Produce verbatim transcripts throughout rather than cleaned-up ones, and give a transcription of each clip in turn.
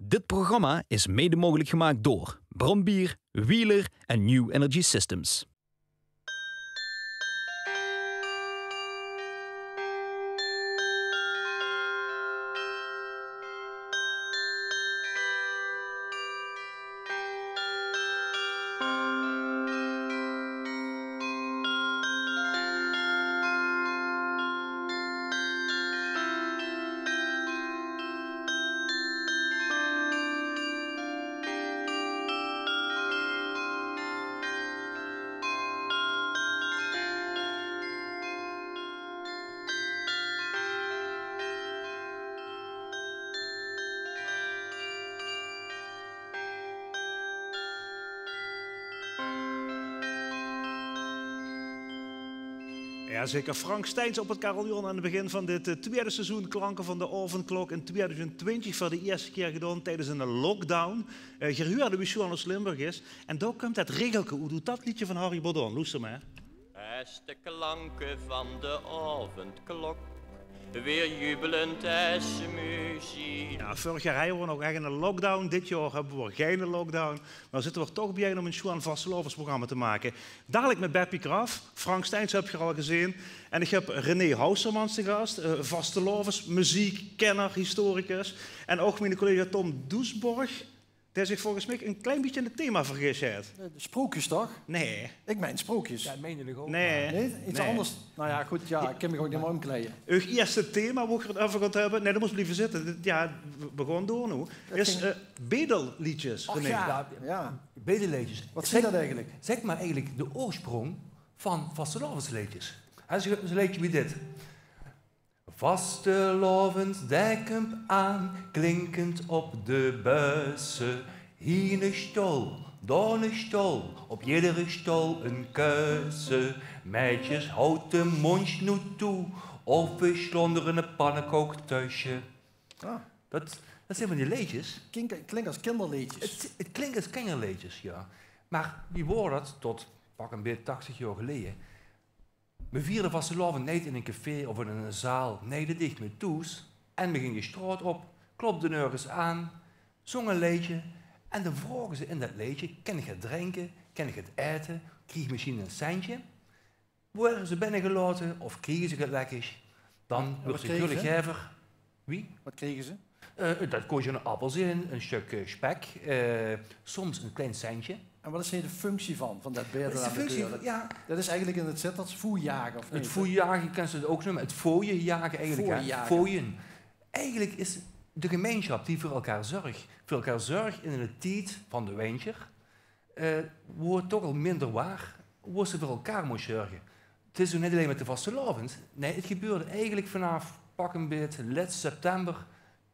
Dit programma is mede mogelijk gemaakt door Brand Bier, Wheeler en New Energy Systems. Jao, zeker. Frank Steins op 't carillon aan 't begin van dit, eh, twiede seizoen Klanke van de Aovendklok in twiedoezend twintjig veur de ierste kier gedoon tiedes 'ne lockdown. Eh, geer huurde wie sjoon ós Limburg is. En dao kump det regelke oet, oet det leedje van Harry Baudoin. Loester mer. Beste klanke van de aovendklok, weer jubelend es muziek. Jao, veurig jaor hawwe v'r nog ech 'ne lockdown. Dit jaor höbbe v'r geine lockdown. Mer zitte v'r toch biejein óm e sjoon vastelaovesprogramma te make. Dalik mit Beppie Kraft, Frank Steins höb geer al gezeen. En ich höb René Hausermans te gas, eh, vastelaovesmeziekkenner, historicus. En ouch miene collega Tom Doesborg, dae zich volges mich e klein bietje in 't thema vergis haet. Eh, de sprookjes toch? Nae. Ich mein sprookjes. Jao, ich mein ouch. Nae. Nae, iets anders. Nou ja, good, ja, ich kin mich ouch neet mier ómkleie. Eur ierste thema, wo geer 't euver gaot höbbe. Nae, dan mós blieve zitte. Dit, jao, v'r, v'r gaon door noe. Is, eh, bedelleedjes, René. Och ja, ja. Bedelleedjes. Wat zeen dat eigelik? Zèk mer eigelik de oorsprong van vastelaovesleedjes. Hè, zoe'n, zoe'n leedje wie dit. Vastelaovend, dae kump aan, klinkend op de busse. Hie 'ne sjtol, dao 'ne sjtol, op jedere sjtol 'n kusse. Meidjes, haot de móndj noe toe, of v'r sjlaon d'r 'ne pannekook tösje. Ah. Dat, dat zeen van die leedjes. Klink, klink es kinderleedjes. 't, 't klink es kinderleedjes, jao. Mer wie woor dat tot pak 'n beet tachtig jaor geleje? Me vierde vastelaovend neet in 'n café of in 'n zaal. Nae, dat deeg me thoes. En me ging de sjtraot op, klopde örges aan, zóng e leedje. En dan vroge ze in dat leedje: kin ich get drinke? Kin ich get aete? Krieg ich mesjien e centje? Woorte ze binnegelaote of kriege ze get lekkers? Dan wuuert ze natuurlik gever. Wie? Wat kriege ze? Eh, dat kós 'nen appel zeen, e sjtök, eh, sjpek, eh, soms e klein centje. En wat is hie de functie van, van dat bedel aan de deur? Jao. Dat is eigelik in 't Zitterd fooi jage, of neet? 't Fooi jage kins se 't ouch neume. 't Fooie jage eigelik, hè? Fooie jage. Fooie. Eigelik is de gemeinsjap die veur elkaar zörg, veur elkaar zörg in 'ne tied van de wintjer, eh, wo 't toch al minder waar, wo se veur elkaar mós zörge. 't Is ouch neet allein mit de vastelaovend. Nae, 't gebeurde eigelik vanaaf pak 'n beet lèts september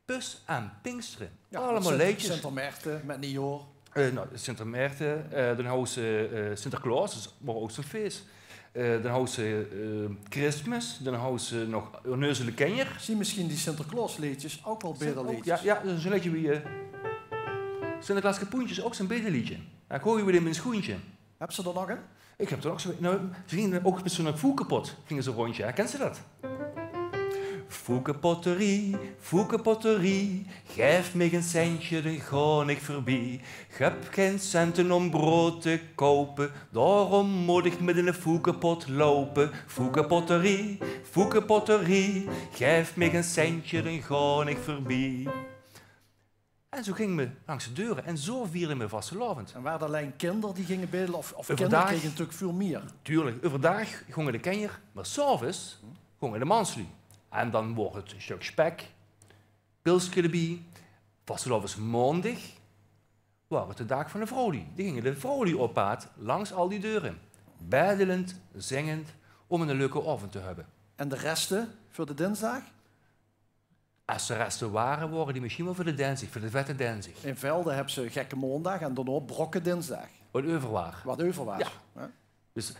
bös aan Pinkstere. Jao, allemaol leedjes. Sintermaerte, mit Niejaor. Eh, nou, Sintermaerte, eh, dan hawwe ze, eh, Sinterklaos, dat waor ouch zoe'n fees. Eh, dan hawwe ze, eh, Christmas, dan hawwe ze nog Onneuzele Kinjer. Zeen mesjien die Sinterklaosleedjes ouch waal bedelleedjes? Jao, jao, dat is e leedje wie, eh, Sinterklaas Kapoentje is ouch zoe'n bedelleedje. Dan gooi ich weer in mien sjoentje. Höbs se d'r nog ein? Ich höb d'r nog zoe, nou, ze ginge ouch mit zoe'n foekepot, ginge ze róndj, hè? Kins se dat? Foekepotterie, foekepotterie, gaef mich ein centje, dan gaon ich veurbie. Ich höb gein cente óm brood te koupe, daoróm mót ich mit eine foekepot loupe. Foekepotterie, foekepotterie, gaef mich ein centje, dan gaon ich veurbie. En zoe ginge me langs de deure en zoe vierde me vastelaovend. En waore 't allein kinder die ginge bedele? Of, of kinder krege natuurlik väöl mier? Tuurlik, euverdaag gónge de kinjer, mer 's aoves gónge de mansluuj. En dan woor 't e sjtök sjpek, pilske d'rbie. Vastelaovesmaondig waor 't de daag van de vrouwluuj. Die ginge de vrouwluuj op paad langs al die deure. Bedelend, zingend, óm 'ne leuke aovend te höbbe. En de reste veur de dinsdaag? Es d'r reste waore, waore die mesjien waal veur de dinsdig, veur de vette dinsdig. In Velde höbs se Gekke Maondaag en daonao Brokke Dinsdaag. Wat euver waor. Wat euver waor. Jao. Jao. Dus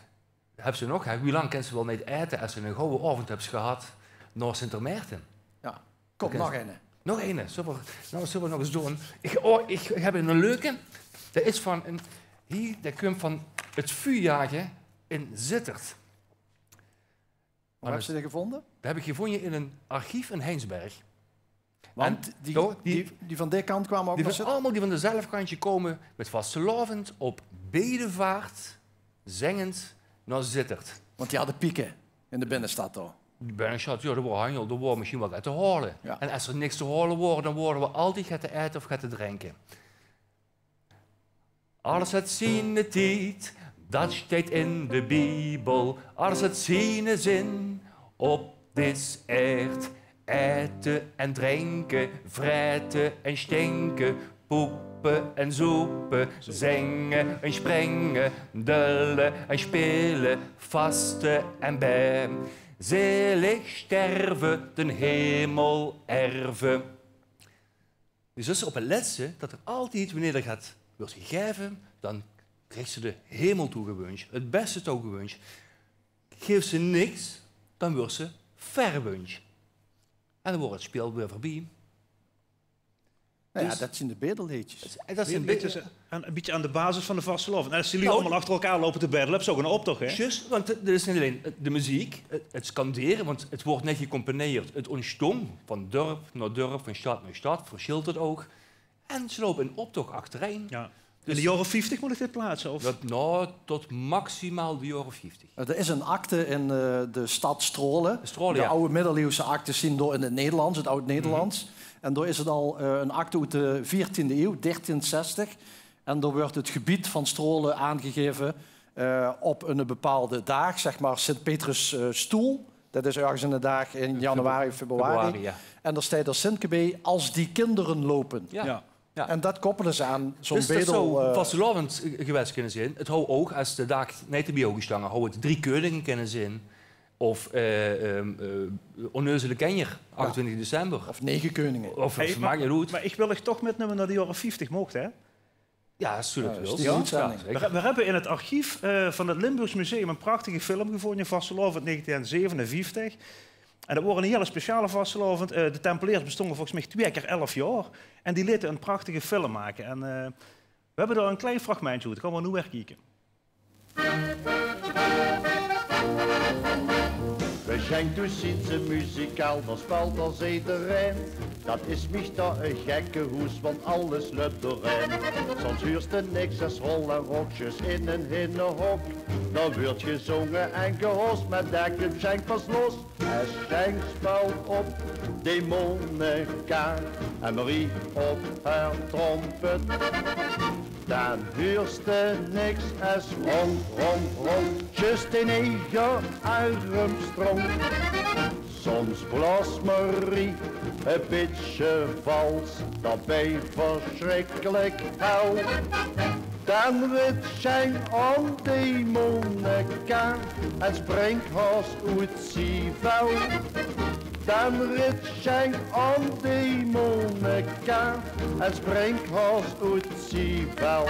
höbs se nog, hè, wie lang kins se waal neet aete es se 'ne gouwe aovend höbs gehad nao Sint Maerte? Jao. Kóm, nog eine. Nog eine. Zölle v'r, nou, zölle v'r nog ins doon. Ich, oh, ich höb 'ne leuke. Dae is van 'n, hie, dae kump van 't Vuujage in Zitterd. Wo höbs se dae gevónje? Dae höb ich gevónje in ein archief in Heinsberg. Want die, die, die van die kant kwame ouch nog zitte? Allemaol die van dezelfde kantj kome mit vastelaovend op bedevaart, zengend nao Zitterd. Want die hadde pieke in de binnestad dao. De binnestad, jao, dao woar handel, dao woar mesjiens waal get te haole. Jao. En es d'r niks te haole woar, dan woar d'r altied get te aete of get te drinke. Alles haet ziene tied, dat steit in de Biebel. Alles haet ziene zin op dis aerd. Aete en drinke, vraete en stinke, poepe en zoepe, zinge en springe, dulle en spele, vaste en bae. Zelig sterve, den hemel erve. Dus det is op 't lètste det d'r altied, wanneer d'r get wuuert gegaeve, dan kriegs se de hemel toegewunsj, 't bèste toegewunsj. Geefs se niks, dan wuuers se verwunsj. En dan wuuert 't speel weer veurbie. Noe jao, det zeen de bedelleedjes. Det zeen bedelleedjes, en e bietje aan de basis van de vastelaovend. En es die luuj allemaol achter elkaar loupe te bedele, höbs se ouch 'nen optoch, hè? Zjus, want 't is neet allein de meziek, 't, 't scandere, want 't wuuert neet gecomponeerd. 't Óntstóng van dörp nao dörp, van stad nao stad, versjiltert ouch. En ze loupe in optoch achterein. Jao. In de jaore vieftig mót ich dit plaatse, of? Det, noe, tot maximaal de jaore vieftig. D'r is ein akte in, eh, de stad Straole. Straole, jao. De aw middeleeuwse aktes zeen dao in 't Nederlands, 't Aud-Nederlands. En dao is 't al, eh, ein akte oet de veertiende eeuw, dertien zestig. En dao wuuert 't gebied van Straole aangegaeve, eh, op ein bepaalde daag, zeg maar Sint Petrus, eh, stoel. Det is örges ein daag in januari, februari. Februari, jao. En dao steit d'r zinneke bie: "Als die kinderen lopen." Jao. Jao. En det koppele ze aan zo'n bedel, eh, vastelaovend gewaes kinne zeen. 't Hou ouch, es de daag neet d'rbie hou gestange, hou 't Drie Keuninge kinne zeen. Of, eh, ehm, eh, Onneuzele Kenjer, achtentwintig december. Of Nege Keuninge. Of, hey, maak neet oet. Mer ich wil uch toch mitnumme nao de jaore vieftig, maag, hè? Jao, es se det wils. Jao, zeker. Veer, veer höbbe in 't archief, eh, van 't Limburgs Museum ein prachtige film gevónje, vastelaovend negentien zevenenvieftig. En det woar ein hiel speciale vastelaovend. Eh, de Tempeleers bestónge volges mich twee kier elf jaor. En die leete ein prachtige film make. En, eh, veer höbbe dao ein klein fragmentje oet. Gaon veer noe weer kieke. Veer zeen toesjiens muzikaal, det spelt es ederein. Det is mich toch e gekkehoes, want alles löp dooreen. Soms huurs te niks es rol en roksjes in ein hinnehok. Dao wuuert gezónge en gehos, mer dao kump Sjeng pas los. Es Sjeng speelt op de harmonica en Marie op häör trompet, dan huurs te niks es ronk, ronk, ronk. Zjus ein eige armstrong. Soms blaos Marie e bietje vals, daobie versjrikkelik hel. Dan rit Sjeng aan de harmonica en springk haos oet zie vel. Dan rit Sjeng aan de harmonica en springk haos oet zie vel.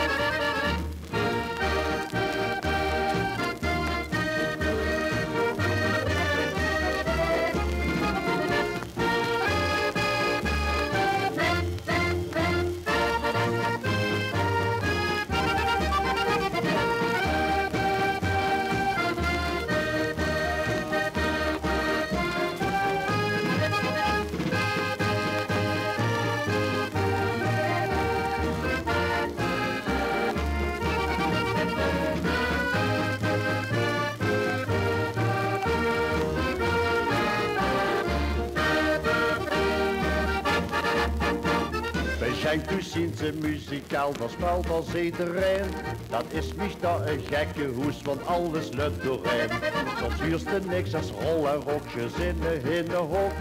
Veer zeen toesjiens muzikaal, det spelt es ederein. Det is mich toch e gekkehoes, want alles löp dooreen. Soms huurs te niks es rol en roksjes in ein hinnehok.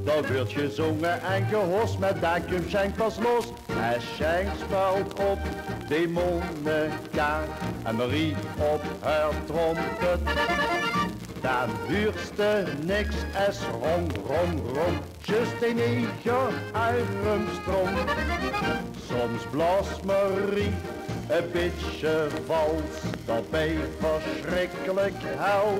Dao wuuert gezónge en gehos, mer dao kump Sjeng pas los. Es Sjeng speelt op de harmonica en Marie op häör trompet, dan huurs te niks es ronk, ronk, ronk. Zjus ein eige armstrong. Soms blaos Marie e bietje vals, daobie versjrikkelik hel.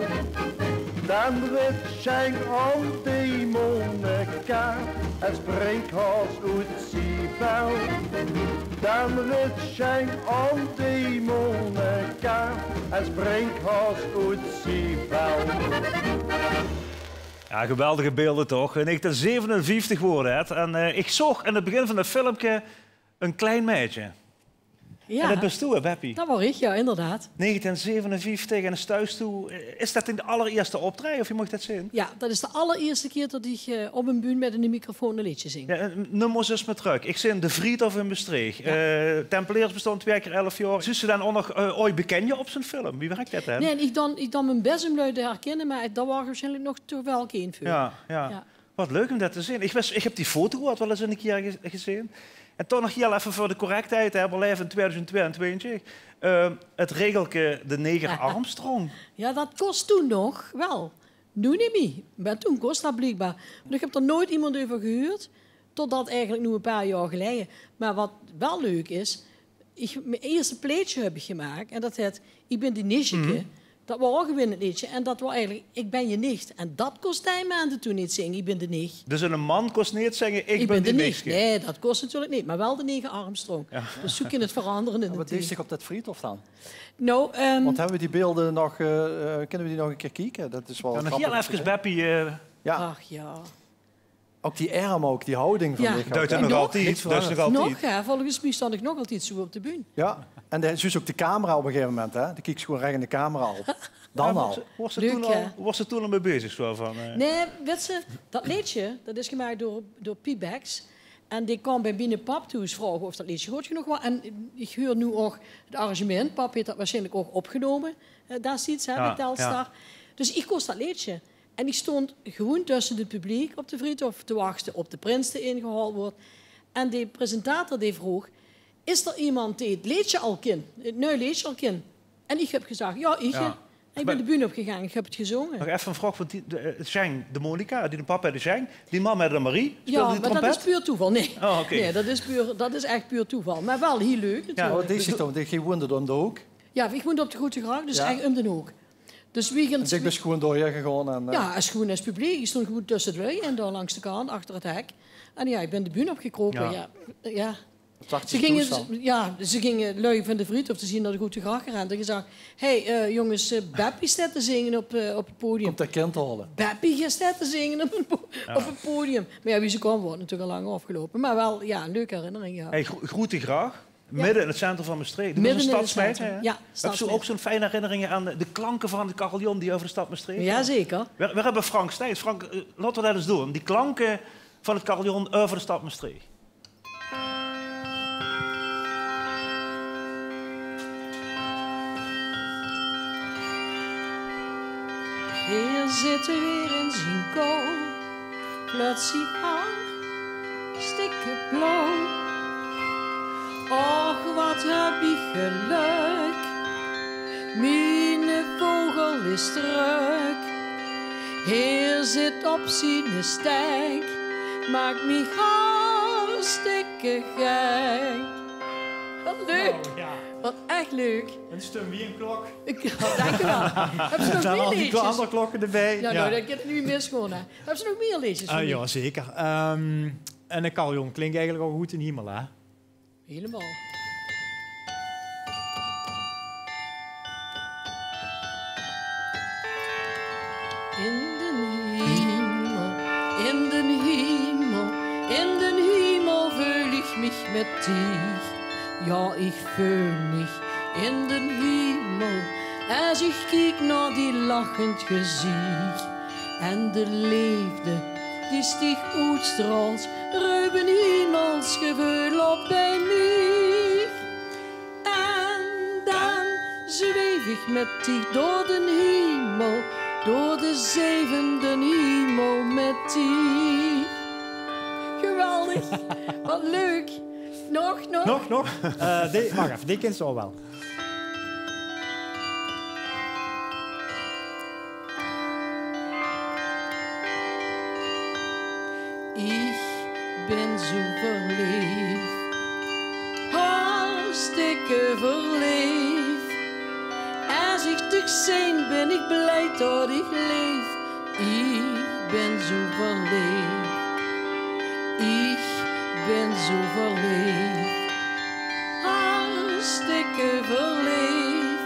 Dan rit Sjeng aan de harmonica en springk haos oet zie vel. Dan rit Sjeng aan de harmonica en springk haos oet zie vel. Ja, geweldige beelde toch? In negentien zevenenvieftig woort 't. En eh, ich zoog in 't begin van 't filmke ein klein meidje. Ja. En det bis doe, hè, Beppie? Det waor ich, ja, inderdaad. Negentien zevenenvieftig en stuis doe. Is det dien allerierste optraeje, of wie mót ich det zeen? Ja, det is de allerierste kier det ich eh, op ein bühne mit ein microfoon ein leedje zing. Ja, en num ós ins mit trök. Ich zeen De Vriethof in Mestreech. Ja. Eh, Tempeleers bestaon twieë kier elf jaor. Zuus se dan ouch nog eh, ooit bekindje op zo'n film? Wie wirk det dan? Nae, ich dan, ich dan mien bès óm lui te herkinne, mer det waor waarsjienlik nog toch waal gein veul. Ja, ja. Ja. Wat leuk óm det te zeen. Ich wis, ich höb die foto ouch waal ins ein kier ge-, gezeen. En toch nog hieël effe veur de correctheid, hè, veer laeve in twieëdoezend twieëntwintig. Eh, 't regelke De Neger Armstrong. Ja, det kós toen nog waal. Noe neet mie. Mer toen kós det bliekbaar. Want ich höb d'r noeats emes euver gehuurd, totdet eigelik noe ein paar jaor geleje. Mer wat waal leuk is, ich, mien ierste plaetje höb ich gemaak en det hèt Ich bin dien nichtje. Det waor ouch ein winnend leedje. En det waor eigelik Ich bin dien nicht. En det kós dae man toen neet zinge, Ich bin dien nicht. Dus eine man kós neet zègke: Ich bin dien nicht. Nae, det kós natuurlik neet. Mer waal De Neger Armstrong. Ja. Dus zoe kin 't verangere in de tied. Wat deis se op det Vriethof dan? Nou, eh, want höbbe v'r die beelde nog, eh, eh, kinne v'r die nog ein kier kieke? Det is waal grappig. Ja, nog hieël effe, Beppie. Eh. Ja. Ach ja. Ouch die erm, ouch die houding van dich. Doot 't nog altied. Nog, ja, volges mich staon ich nog altied zoe op de bühne. Ja, en dan zuus se ouch de camera op ein gegaeve moment, hè? Dan kieks se gewoon rech in de camera op. Dan al. Waors se toen al mit bezig zoe van eh? Nae, wits se, det leedje, det is gemaak door, door Piet Beks. En dae kaom bie mich nao pap toe vraoge of det leedje good genóg waor. En ich huur noe ouch 't arrangement. Pap haet det waarsjienlik ouch opgenómme, eh, destieds, hè, bie Telstar. Dus ich kós det leedje. En ich stóng gewoon tösse 't publiek op de Vriethof te wachte op de prins dae ingehaold woort. En de presentator dae vroog: "Is d'r emes dae 't leedje al kin? 't Nui leedje al kin?" En ich höb gezag: "Ja, ich." Ja. En ich bin de bühne op gegange, ich höb 't gezónge. Nog effe ein vraog, want die, de, eh, Sjeng, de Monica, dien pap hèt Sjeng, dien mam hèt Marie, speelde die trompet? Ja, mer det is puur toeval, nae. Oh, oké. Nae, det is puur, det is ech puur toeval. Mer waal hieël leuk natuurlik. Ja, wat deis se toen? Doe woonde óm de hook? Ja, ich woonde op de Groete Gracht, dus ech óm de hook. Dus wie... En dich bis gewoon door hie gegange en eh... Ja, es gewoon es publiek. Ich stóng gewoon tösse de lui en dao langs de kant, achter 't hek. En ja, ich bin de bühne opgekrope, ja. Ja. Ze ginge, ja, ze ginge, lui van de Vriethof, die zeen nao de Groete Gracht gerend en gezag: "Hey, eh, jónges, eh, Beppie steit te zinge op, eh, op 't podium." Kómp det kind haole. "Beppie geit steit te zinge op 't po-, op 't podium." Mer ja, wie ze kaom, waor 't natuurlik al lang aafgeloupe. Mer waal, ja, ein leuke herinnering, ja. Hey, Gro-, Groete Gracht. Midde in 't centrum van Mestreech. Midde in 't centrum, ja. Höbs se ouch zoe'n fijn herinnering aan de, de klanke van 't carillon die euver de stad Mestreech gaon? Jazeker. Veer, veer höbbe Frank Snijders. Frank, eh, laote v'r det ins doon. Die klanke van 't carillon euver de stad Mestreech. Heer zit weer in zien kool, plötslich hartstikke blauw. Och, wat höb ich gelök, miene vogel is trök. Heer zit op ziene stek, maak mich hartstikke gek. Wat leuk. Nou, ja. Wat ech leuk. Ein stum wie ein klok. Dank uch waal. Höbs se nog mieë leedjes? Anger klokke d'rbie. Ja, nou, det kin 't neet mieë misgaon, hè. Höbs se nog mieë leedjes veur mich? Eh, ja, zeker. Ehm, en de carillon klink eigelik al good in hemel, hè? Hielemaol. In den hemel, in den hemel, in den hemel veul ich mich mit dich. Ja, ich veul mich in den hemel, es ich kiek nao dien lachend geziech. En de leefde die dich oetstraols, röp ein hemels geveul op bie mich. En dan zweef ich mit dich door den hemel, door de zevende hemel mit dich. Geweldig. Wat leuk. Nog, nog? Nog, nog? Eh, die, wach effe, die kins se al waal. Ich bin zoe verleef, hartstikke verleef. Es ich dich zeen, bin ich blie det ich leef. Ich bin zoe verleef, ich bin zoe verleef, hartstikke verleef.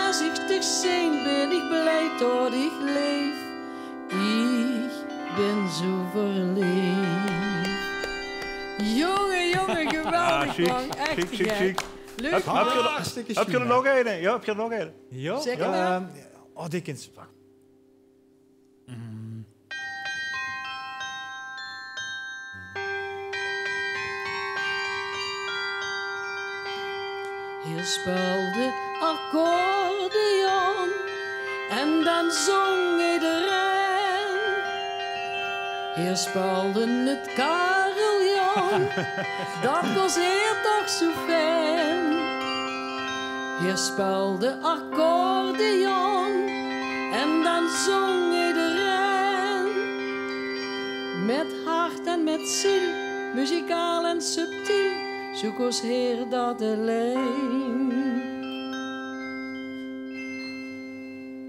Es ich dich zeen, bin ich blie det ich leef. Ich Bin zo verleef. Jónge, jónge, geweldig, Frank. Ech te gek. Leuk. Höb geer nog eine? Jao, höb geer nog eine? Jao. Zeker waal. Ehm, oh, die kins se. Wach. Heer speulde accordeon en dan zóng heer d'rin. Heer speulde 't carillon, dat kós heer toch zo fijn. Heer speulde accordeon en dan zóng heer d'rin. Mit hart en mit ziel, muzikaal en subtiel, zo kós heer dat allein.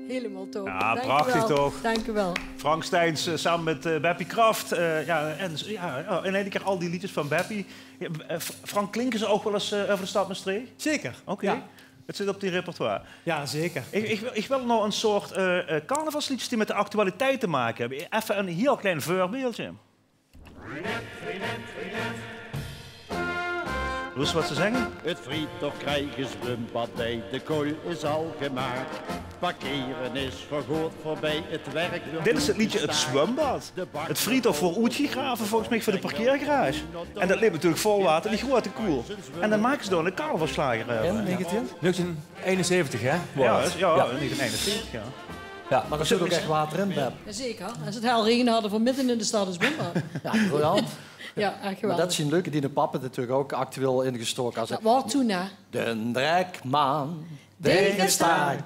Helemaal top. Jao, prachtig toch? Dank u wel. Frank Steins, eh, same mit, eh, Beppie Kraft. Eh, jao, en, jao, jao, in eine kier al die leedjes van Beppie. Jao, eh, F-, Frank, klinke ze ouch waal ins, eh, euver de stad Mestreech? Zeker. Oké. Jao. 't Zit op dien repertoire. Jao, zeker. Ich, ich, ich wil nog ein soort, eh, eh, carnavalsleedjes die mit de actualiteit te make höbbe. Effe ein hiel klein veurbeeldje. Wils se waat ze zègke? 't Vriethof krieg e zwumbad bij, de koel is al gemaak. Parkeren is vergood voorbij, 't werk. Dit is 't leedje 't zwumbad. 't Vriethof woort oetgegrave, volges mich, veur de parkeergarage. En dat leep natuurlik vol water, die grote koel. En dan make ze dao 'ne carnavalssjlager euver. In negentien? Negentien einenzeventig, hè? Jao, jao, negentien einenzeventig, jao. Jao. Mer d'r zit ouch ech water in, Beb. Jao, zeker. Es 't hel regende, hadde v'r midde in de stad e zwumbad. Jao, briljant. Jao, ech geweldig. Mer dat is 't leuke, diene pap is natuurlik ouch actueel ingestoke es... Dat woort toen, hè? D'n drekman. D'n drekman.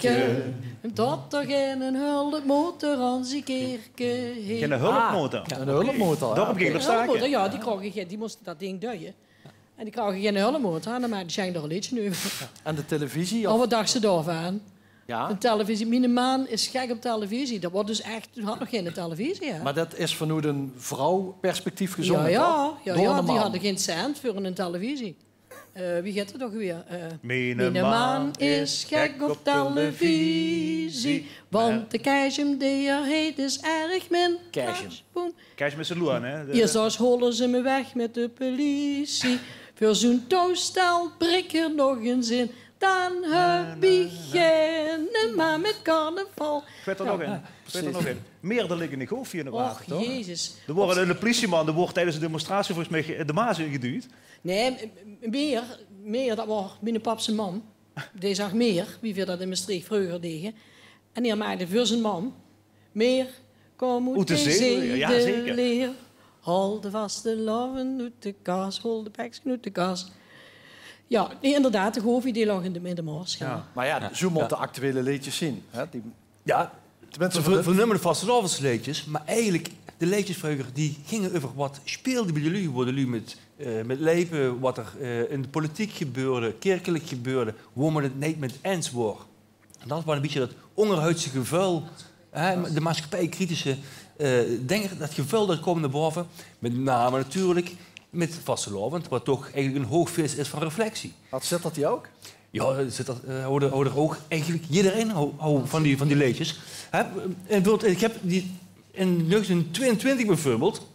Tot d'r geine hulpmotor aan zie kerke heet. Geine hulpmotor? Ah, jao, 'ne hulpmotor, jao. Dao op ging 'r stake. Hulpmotor, jao, die kroge, die móste dat ding duie. En die kroge geine hulpmotor, en dan maakde Sjeng dao e leedje euver. En de televisie, of? Oh, wat dachs se daovaan? Jao. 'n Televisie. Miene maan is gek op televisie. Dat woort dus ech, toen had nog geine televisie, hè? Mer dat is vanoet 'n vrouwperspectief gezónge, toch? Jao, jao, die hadde gein cent veur 'n televisie. Eh, wie geit dat toch weer? Eh, miene maan is gek op televisie, want de Keesjem dee 'r heet is erg min. Keesjem. Boem. Keesjem is 'ne loean, hè? Iers haole ze 'm weg mit de peliesie. Veur zoe'n toestel brik 'r nog ins in. Dan höb ich geine maan mit carnaval. Ich weit d'r nog ein. Ich weit d'r nog ein. Meerder ligk in de goof hie in 't water, toch? Och, jezus. D'r woort 'ne pliesieman, d'r woort tiedes 'n demonstratie volges mich de Maas ingedujd. Nae, m-, m-, Meer, Meer, dat woort miene pap zien mam. Dee zag Meer, wie veer dat in Mestreech vreuger dege. En dee maakde veur zien mam Meer, kom oet de zedeleer. Jao, zeker. Haol de vastelaovend oet de kas, haol de pekske oet de kas. Jao, nae, inderdaad, de goof, die loog in de, in de Maos, jao. Jao. Mer jao, zoe mót de actuele leedjes zien, hè? Die... Jao, tenminste, veer, veer neume 't vastelaovesleedjes, mer eigelik, de leedjes vreuger, die ginge euver wat speelde bie de luuj, wo de luuj mit, eh, mit lepe, wat d'r, eh, in de politiek gebeurde, kirkelik gebeurde, wo me 't neet mit eins woor. En dat waor e bietje dat óngerhuidse geveul, hè, de maatschappijkritische, eh, dinger, dat geveul dat kump nao bove. Mit name natuurlik mit vastelaovend, wat toch eigelik 'n hoogfees is van reflectie. Had Zitterd die ouch? Jao, Zitterd, eh, hou d'r, hou d'r ouch eigelik, jidderein hou, hou van die, van die leedjes. Hè, en beveurbeeld, ich höb die, in negentien twieëntwintig beveurbeeld,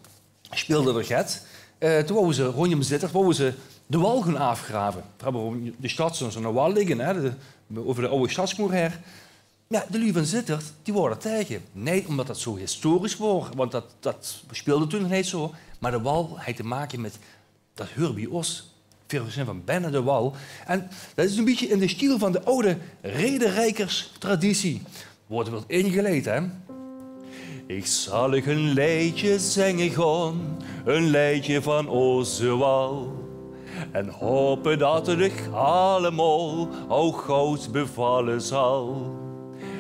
speelde d'r get. Eh, toen wouwe ze róndjóm Zitterd, wouwe ze de wal goon aafgrave. Veer höbbe de sjtad, zoe'n, zoe'n wal ligke, hè, de, euver de aw sjadsmoer haer. Jao, de luuj van Zitterd, die wore d'r taenge. Neet ómdat dat zoe historisch woor, want dat, dat speelde toen nog neet zoe. Mer de wal haet te make mit, dat huurt bie ós. Veer zeen van binne de wal. En dat is e bietje in de stiel van de awwe Rederijkerstraditie. Woort waal ingeleid, hè? Ich zal uch e leedje zinge gaon, e leedje van ózze wal. En haope dat 't uch allemaol ouch good bevalle zal.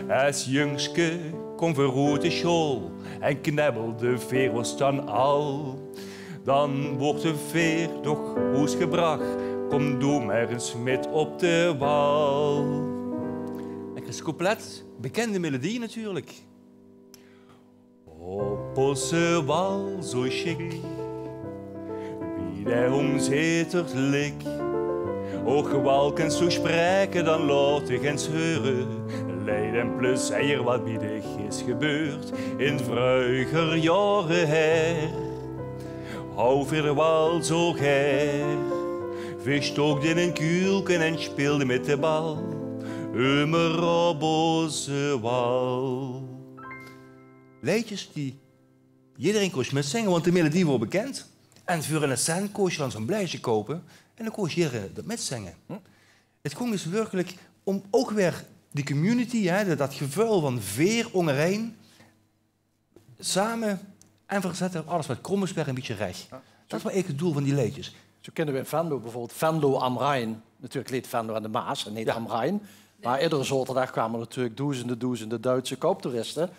Es jungske kómme veer oet de sjool en knebbelde veer ós dan al. Dan woorte veer door hoes gebrach, kom doe mer ins mit op de wal. Lekker couplet, bekende melodie natuurlik. Op ózze wal zoe sjiek, wie d'r óm Zitterd lik. Och, wal kins doe spraeke, dan laot dich ins heure. Leid en plezeer wat bie dich is gebeurd in vreuger jaore her. Hou veer de wal zo ger. Veer stookde in ein kuulke en speelde mit de bal. Ummer op oze wal. Leedjes die jidderein kós mitzinge, want de melodie woor bekènd. En veur eine cent kós se dan zoe'n blaesje koupe en dan kós jidderein dat mitzinge. 't Góng dus wirkelik óm ouch weer die community, hè, dat, dat geveul van veer óngerein, same en verzètte alles wat krom is weer e bietje rech. Jao. Dat waor eigelik 't doel van die leedjes. Zo kinne we in Venlo beveurbeeld, Venlo am Rhein, natuurlik ligk Venlo aan de Maas en neet am Rhein. Jao. Mer iedere zaoterdag kwame natuurlik doezende, doezende Duitse kouptoeriste.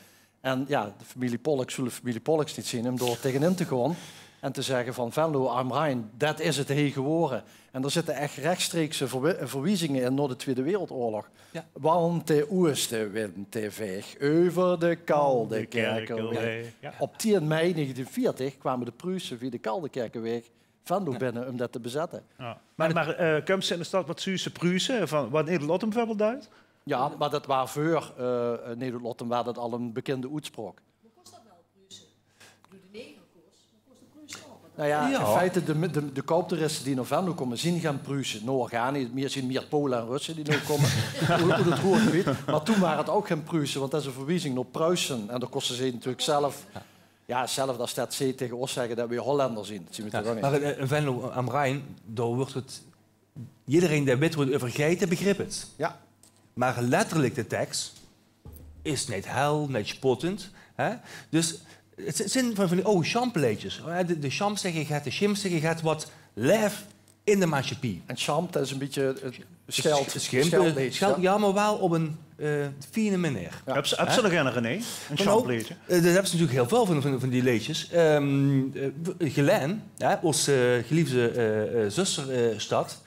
En jao, de femilie Pollux zólle femilie Pollux neet zeen óm dao taengenin te gaon en te zègke van: "Venlo am Rhein, det is 't hie gewore." En d'r zitte ech rechstreekse verwi-, verwiezinge in nao de Twiede Wereldoorlog. Jao. Want de oostenwind, dae vaeg euver de Kaldekerkerwaeg. Jao. Op tien mei negentien veertig kwame de Pruuse via de Kaldekerkerwaeg Venlo binne óm det te bezètte. Jao. Mer, mer, eh, kums se in de stad, wat zuus se, Pruuse, van wat Nederlottum beveurbeeld deit? Jao, mer det waor veur, eh, Nederlottum waor det al ein bekinde oetspraok. Mer kós det waal, Pruuse? Ich bedoel, de neger kós, mer kós de Pruuse ouch? Noe jao, in feite, de, de, de kouptoeriste die nao Venlo kómme, zeen gein Pruuse. Noe, gaar neet. Mieë, zeen mieë Pole en Russe die noe kómme. Oet, oet 't Roergebied. Mer toen waor 't ouch gein Pruuse, want det is ein verwiezing nao Pruisen. En dao kóste ze natuurlik zelf, jao, zelf es det ze taenge ós zègke det we Hollender zeen. Det zeen we toch ouch neet. Mer in, in Venlo am Rhein, dao wuuert 't Jidderein dae wit wo 't euver geit, dae begrip 't. Jao. Mer letterlik de teks is neet hel, neet spottend, hè? Dus 't zi-, zeen van, van die aw sjampeleedjes, hè? De, de sjamp zègke get, de sjimp zègke get, wat laef in de maatsjappie. En sjamp, det is e bietje, eh, scheld, schimpe, scheldleedje, scheld, jao, mer waal op ein, eh, fien meneer. Jao. Höbs se, höbs se d'r nog ein, René? Ein sjampeleedje? Eh, dao höbs se natuurlik hiel väöl van, van, van die leedjes. Ehm, eh, Gelaen, hè, ós, eh, geliefde, eh, eh, zusterstad.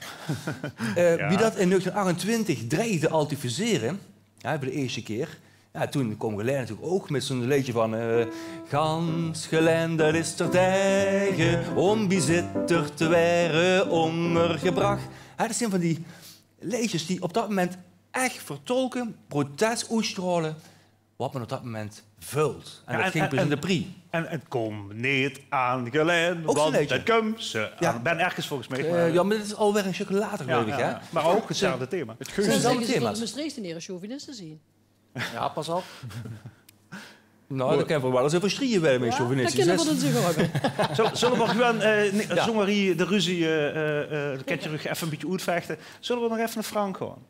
Eh, wie dat in negentien achtentwintig dreigde al te fusere, hè, veur de ierste kier. Jao, toen kaom Gelaen natuurlik ouch mit zoe'n leedje van, eh, gans Gelaen, dat is terdege óm bie Zitterd te waere óngergebrach. Hè, dat zeen van die leedjes die op dat moment ech vertolke, protest oetsjtraole, wat me op dat moment veult. En det ging dus in de prie. En 't Kóm neet aan Gelaen, want det kump ze aan. Ben Erkens volges mich. Eh, jao, mer det is alweer ein stökske later, geluif ich, hè? Mer ouch 'tzelfde thema. 'Tzelfde thema. Mestreechteneer chauviniste zeen. Jao, pas op. Nou, dao kinne v'r waal ins euver sjtrieje, wae mie chauviniste is. Zölle v'r gewoon, eh, zónger hie de ruzie, eh, eh, eh, kinne v'r effe e bietje oetvechte. Zölle v'r nog effe nao Frank gaon?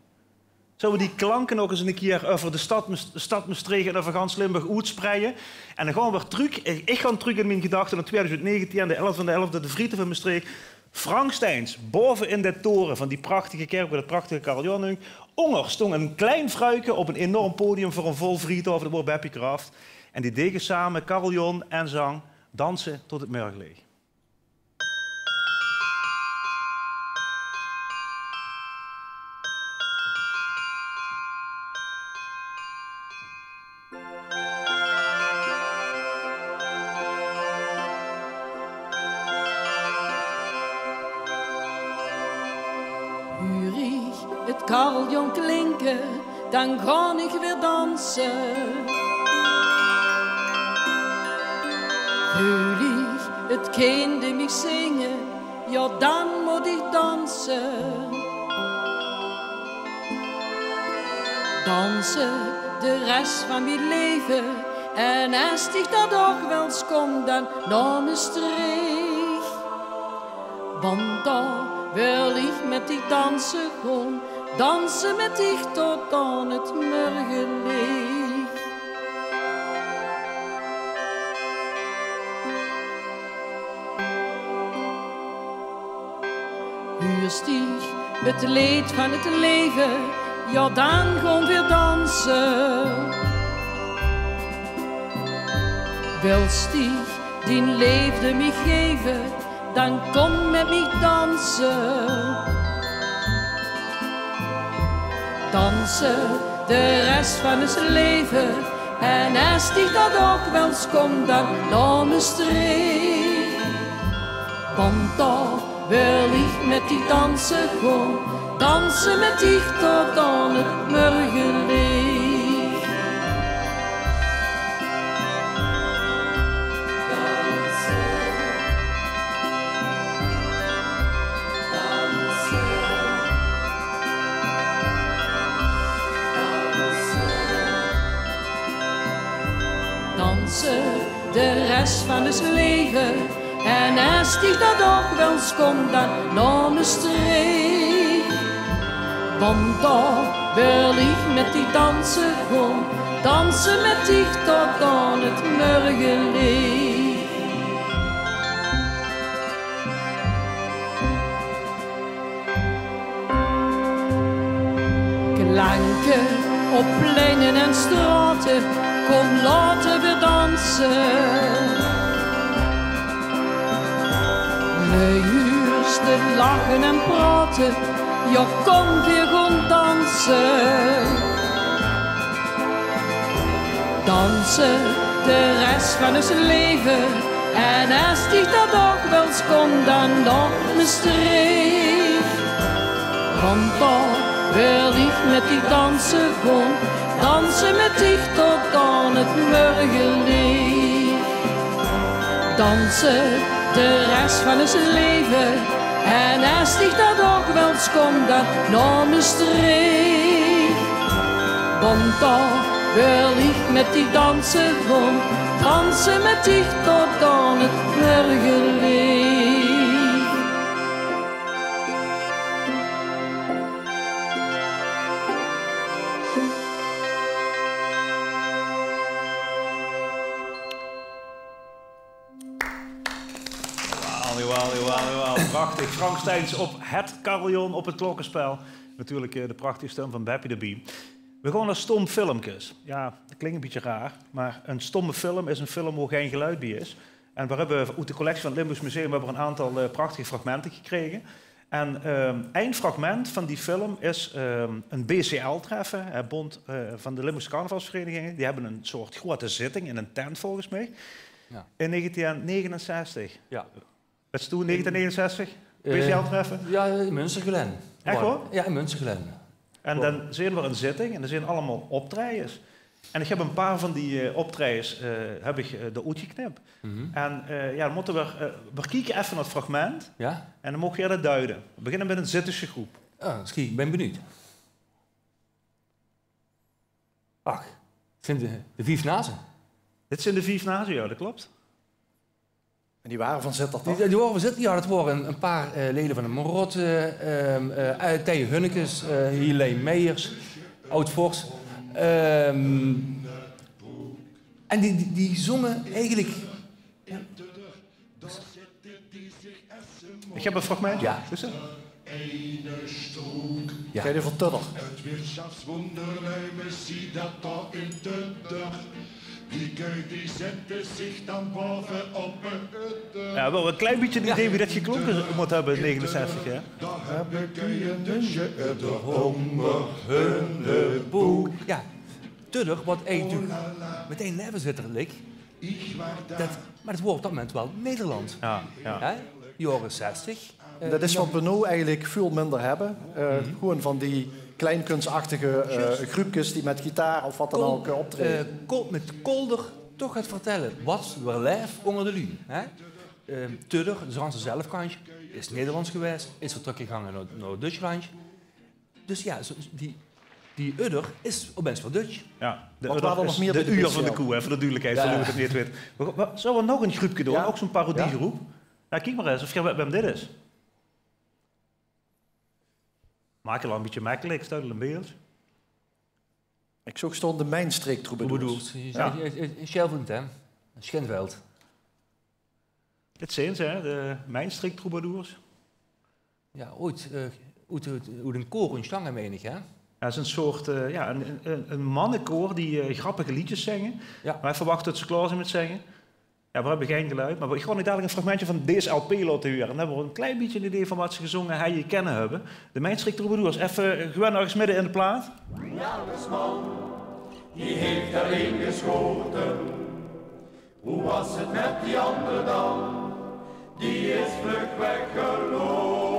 Zölle v'r die klanke nog ins 'ne kier euver de stad Mes-, stad Mestreech en euver gans Limburg oetspreie? En dan gaon v'r trök, ich, ich gaon trök in mien gedachte nao twieëdoezend negentien, de elfde van de elfde, de Vrieten van Mestreech. Frank Steins, baove in de tore van die prachtige kèrk, wo det prachtige karreljon hóng, ónger stóng ein klein vruike op ein enorm podium veur ein vol vrietaofel, det waor Beppie Kraft. En die dege same karreljon en zang Danse tot het mörgeleech. Huur ich 't karreljon klinke, dan gaon ich weer danse. Veul ich 't kinde mich zinge, jao, dan mót ich danse. Danse de res van mien leve, en es dich dat ouch wils, kóm dan nao Mestreech. Want dao wil ich mit dich danse gaon, danse mit dich tot aan 't mörgeleech. Huurs dich 't leed van 't leve, jao, dan gaon veer danse. Wils dich dien leefde mich geve, dan kóm mit mich danse. Danse de res van 't leve, en es dich dat ouch wils, kóm dan nao Mestreech. Want dao wil ich mit dich danse gaon, danse mit dich tot aan 't mörgeleech. rest van us leve. En es dich dat ouch wils, kóm dan nao Mestreech. Want dao wil ich mit dich danse gaon, danse mit dich tot aan 't mörgeliech. Klanke op pleine en straote, kóm laote weer danse. Leef, huurs te lache en praote, jao, kóm weer gaon danse. Danse de rest van us leve. En es dich dat ouch wils, kóm dan nao Mestreech. Want dao wil ich mit dich danse gaon, danse mit dich tot aan 't mörgeliech. Danse de rest van us leve. En es dich dat ouch wils, kóm dan nao Mestreech. Want dao wil ich mit dich danse gaon, danse mit dich tot aan 't mörgeliech. Jawel, jawel, jawel, jawel. Prachtig. Frank Steins op het carillon, op het klokkespel. Natuurlik, eh, de prachtige stum van Beppie d'rbie. We gaon nao stom filmkes. Jao, dat klink e bietje raar, mer 'ne stomme film is 'ne film wo gein geluid bie is. En we höbbe oet de collectie van 't Limburgs Museum höbbe we 'n aantal, eh, prachtige fragmente gekrege. En, ehm, ein fragment van die film is, ehm, 'n B C L-treffe, hè, Bond, eh, van de Limburgse Carnavalsvereniginge. Die höbbe 'n soort groete zitting in 'n tent, volges mich. Jao. In negentien negenenzestig. Jao. Wèts doe, negentien negenenzestig? Eh, B C L-treffe? Jao, in Munstergelaen. Ech waor? Jao, in Munstergelaen. En dan zeen v'r 'n zitting en d'r zeen allemaol optraejes. En ich höb 'n paar van die, eh, optraejes, eh, höb ich, eh, d'r oetgeknip. En, eh, jao, dan mótte v'r, eh, v'r kieke effe nao 't fragment. Jao? En dan moogt geer dat duie. V'r beginne mit 'n Zittesje groep. Ah, sjoen, ich bön benuujd. Ach, 't zeen de, de Vief Naze. Dit zeen de Vief Naze, jao, dat klop. En die wore van Zitterd, toch? Die, die wore van Zitterd, jao, dat wore 'n, 'n paar, eh, lede van de Marotte, ehm, eh, Thei Hunnekes, eh, Hielei Meijers, oud-vors. Ehm, en die, die, die zónge eigelik, jao. Ich höb e fragmentje. Jao. Is 't? Jao. Geit euver Tudder. 't Wirtschaftswunder, luuj, me zie dat dao in Tudder. Die kui die zette zich dan baove op 'n udder. Jao, waal e klein bietje 'n idee wie dat geklonke mót höbbe in negenenzestig, hè? Dao höbbe kuie 'n dusje udder ónger hunne boek. Jao, Tudder, wat eigelik natuurlik metein neve Zitterd ligk. Dat, mer dat woor op dat moment waal Nederland. Jao, jao. Hè? Jaore zestig. Eh, dat is wat we noe eigelik väöl minder höbbe. Eh, gewoon van die kleinkunstachtige, eh, gruupkes die mit gitaar of wat dan ouch, eh, optraeje. Eh, Kol-, mit Kolder toch get vertèlle wat v'r laeve ónger de luuj, hè? Eh, Tudder, de Zaanse zelfkantj, is Nederlands gewaes, is weer trökgegange nao, nao Dutsjlandj. Dus jao, zo, die, die udder is opins weer Dutsj. Jao, de udder is de uur van de koe, hè, veur de dudelikheid, veur wie 't neet weit. Mer go-, wa-, zölle v'r nog ein gruupke doon? Ouch zoe'n parodiegroep? Jao, kiek mer ins of geer weit wae dit is. Maak 't al e bietje mekkelik, staot al in beeld. Ich zoog staon de Mijnstreek Troubadours. Troubadours. Jao. Sjelvend, hè? Schinveld. Dit zeen ze, hè, de Mijnstreek Troubadours. Jao, oets, eh, oet, oet, oet ein koor in Sjtange, mein ich, hè? Jao, 't is ein soort, eh, jao, ein, ein, ein, ein mannekoor die, eh, grappige leedjes zinge. Jao. Mer veer wachte tot ze klaor zeen mit zinge. Jao, veer höbbe gein geluid, mer ich gaon uch dalik ein fragmentje van dees L P laote hure. Dan höbbe veer ein klein bietje ein idee van wat ze gezonge höbbe, kinne höbbe. De Mijnstreek Troubadours, effe, eh, gewoon örges midde in de plaat. Janus man, die heeft er een geschoten. Hoe was het met die ander dan? Die is vlug weggelopen.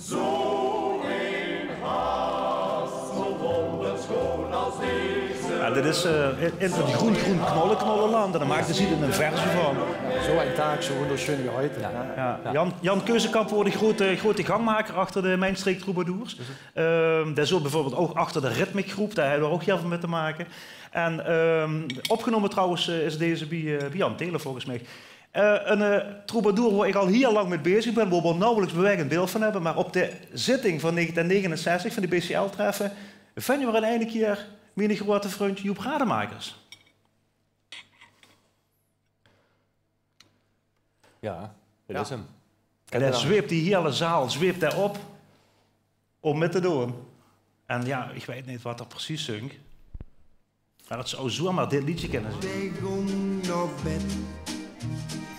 Zo een haas, zo wonderschoon als deze. Jao, Het is eh, in, in het groen, groen knollen, knollenland. En dan maakte ze er een versie van. Zo ein Taak, zo wundersjön wie heute. Ja. Ja. Jan, Jan Keuzekamp woort de grote, grote gangmaker achter de Mijnstreek Troubadours. Ehm, dae zoot bijvoorbeeld ook achter de Ritmic Groep, daar hebben we ook heel veel mee te maken. En ehm, opgenomen trouwens eh, is deze bij, eh, bij Jan Telen volgens mij. Eh, een eh, troubadour waar ik al heel lang mee bezig ben, waar we nauwelijks bewegend beeld van hebben, maar op de zitting van negentien negenenzestig van de B C L-treffe, vinden we in ene keer mijn grote vriend Joep Rademakers. Ja, dat is hem. En hij zweept die hele zaal, zweept hij op om mee te doen. En ja, ik weet niet wat er precies zong. Maar dat zou zomaar dit liedje kunnen zijn. Hij góng nao bed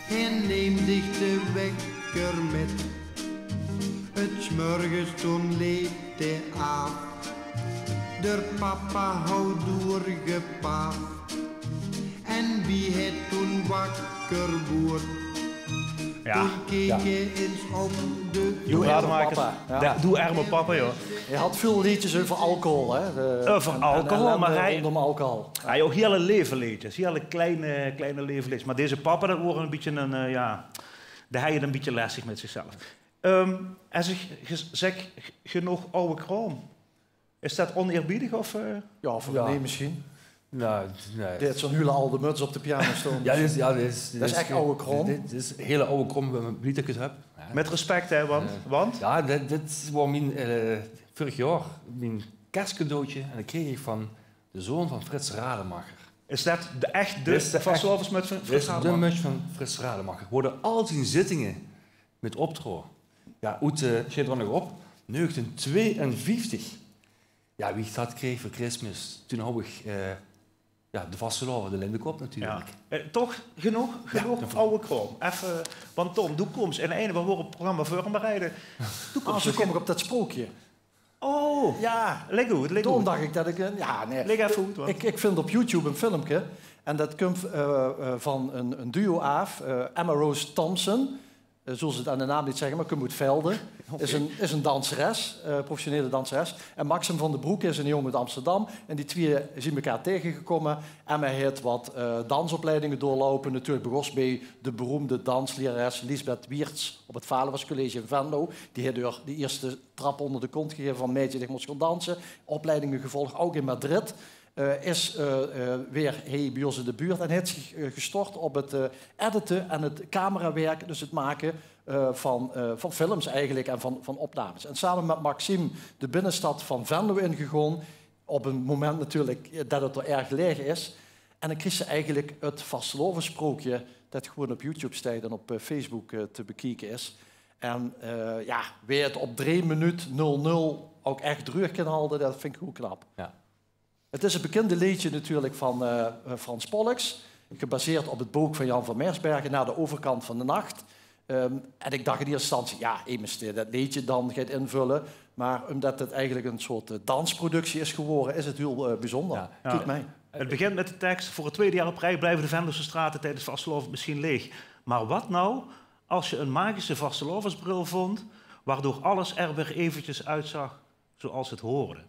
en neem zich de wekker met. 's Morgens toen leet hij af, der papa hou doorgepaaf. En wie hij toen wakker woort, Ja. Toen keek hij eens op de Joep Rademakers, papa, ja. Ja, doe arme papa, joh. Hij had veel liedjes over alcohol, hè? De, Over en- alcohol, en ellende maar hij- rondom alcohol. Hij had ook hele leve leedjes, hele kleine, kleine leve leedjes. Maar deze papa, dat was een beetje een, eh, ja, die had het een beetje lastig met zichzelf. Ehm, en zeg, zeg genoeg oude kraam. Is dat oneerbiedig of... eh? Ja, voor nee misschien. Nou, nee. Die had zo'n hele oude muts op de piano staan. Ja, dit is, ja, dit is, dit Dat is echt oude krom. Dit, dit is hele oude krom waar ik liedjes heb. Ja. Met respect, hè, want... want? Ja, dit, dit is gewoon mijn, eh, vorig jaar mijn kerstcadeautje en dat kreeg ik van de zoon van Frits Rademacher. Is dat de, echt de Dit is de vastelaovesmuts van Dit Frits is de Rademacher? Muts van Frits Rademacher. Worden al zijn zittingen met optro. Ja, oet, eh, zit er nog op, negentien tweeënvijftig. Ja, wie ik dat kreeg voor Christmas, toen had ik eh, ja, de vastelaovend, de lindekop Ja. natuurlijk. Eh, toch genoeg, genoeg oude krom. Even, want Tom, doe komt in een, we horen het programma voorbereiden. Doe Ah, komt zo kom ik op dat sprookje. Oh, Ja, leg goed, leg toen goed. dacht ik dat ik... een- Ja, nee. Leg even goed, want- Ik, ik vind op YouTube een filmpje. En dat komt eh, eh, van een, een duo af. eh, Emma Rose Thompson. Eh, zullen ze het aan de naam niet zeggen, maar komt uit Velde. Is, een, is een danseres, eh, professionele danseres. En Maxim van den Broek is een jongen uit Amsterdam. En die twee zien elkaar tegengekomen. Emma heeft wat eh, dansopleidingen doorlopen. Natuurlijk begos bij de beroemde danslerares Lisbeth Wiertz op het Valuas College in Venlo. Die heeft door de eerste trap onder de kont gegeven van meidje, dich mos gaan dansen. Opleidingen gevolgd, ook in Madrid. Eh, is eh, eh, weer hei bij ons in de buurt en heeft zich eh, gestort op het eh, editen en het camerawerk, dus het maken eh, van, eh, van films eigenlijk en van, van opnames. En samen met Maxime de binnenstad van Venlo ingegaan, op een moment natuurlijk eh, dat het er erg leeg is. En dan kreeg ze eigenlijk het vastelaovessprookje dat gewoon op YouTube staat en op eh, Facebook eh, te bekijken is. En eh, ja, wie het op drie minuut nul nul ook echt dreug kan houden, dat vind ik gewoon knap. Ja. Het is het bekende leedje natuurlijk van eh, Frans Pollux, gebaseerd op het boek van Jan van Mersbergen, Naar de overkant van de nacht. Ehm, en ik dacht in eerste instantie, ja, emes die dat leedje dan gaat invullen. Maar omdat het eigenlijk een soort eh, dansproductie is geworden, is het heel eh, bijzonder. Ja. Kijk mij. Het begint met de tekst: voor het tweede jaar op rij blijven de Venlose straten tijdens vastelaovend misschien leeg. Maar wat nou als je een magische vastelaovesbril vond, waardoor alles er weer eventjes uitzag zoals het hoorde?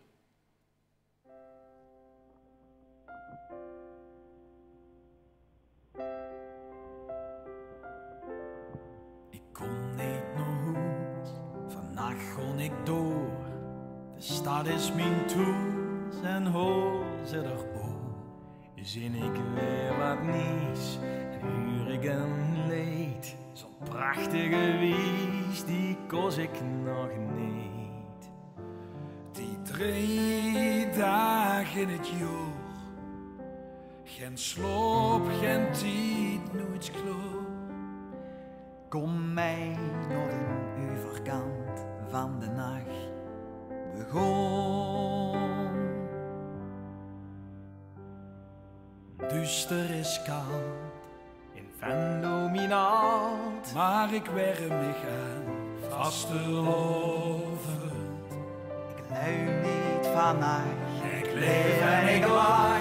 Ik kon niet naar hoes, vannacht kon ik door. De stad is mijn toes en hoor ze erboor. Zin ik weer wat niets en huur ik een leed. Zo'n prachtige wies, die kos ik nog niet. Die drie dagen in het jaar. Geen slaap, geen tijd, nooit klaar. Kom mij naar de overkant van de nacht. We gaan. Duister is kant in Venlo, mijn hart. Maar ik werm mich aan vastelaovend. Ik lui niet vannacht. Ik leef en ik lach.